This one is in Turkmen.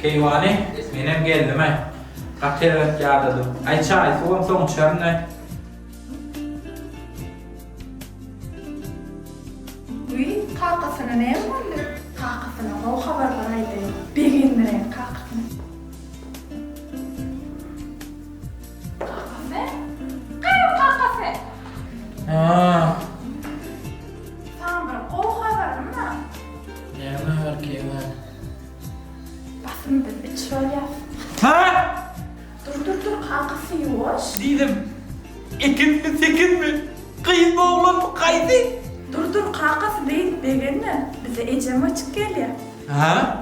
Keýwany, menem geldim-aý. Gaty erbet ýadadym. Aý, çaý, suwam soň içerin-aý. Wiý, kakasyna näme boldy? Kakasyna gowy habarlar aýdaýyn. Begendiräýin kakasyny. Kakasy? Gyz kakasy! Haa. Saňa bir gowy habarym bar. Näme habar Keýwany? Basym biz üç bolýas. Hä? Dur dur dur kakasy ýuwaş. Diýdim. Ekizmi sekizmi? Gyzmy oglanmy gaýsy? Dur dur kakasy beýdip begenme. Bize ejem göçüp gelýä. Hä?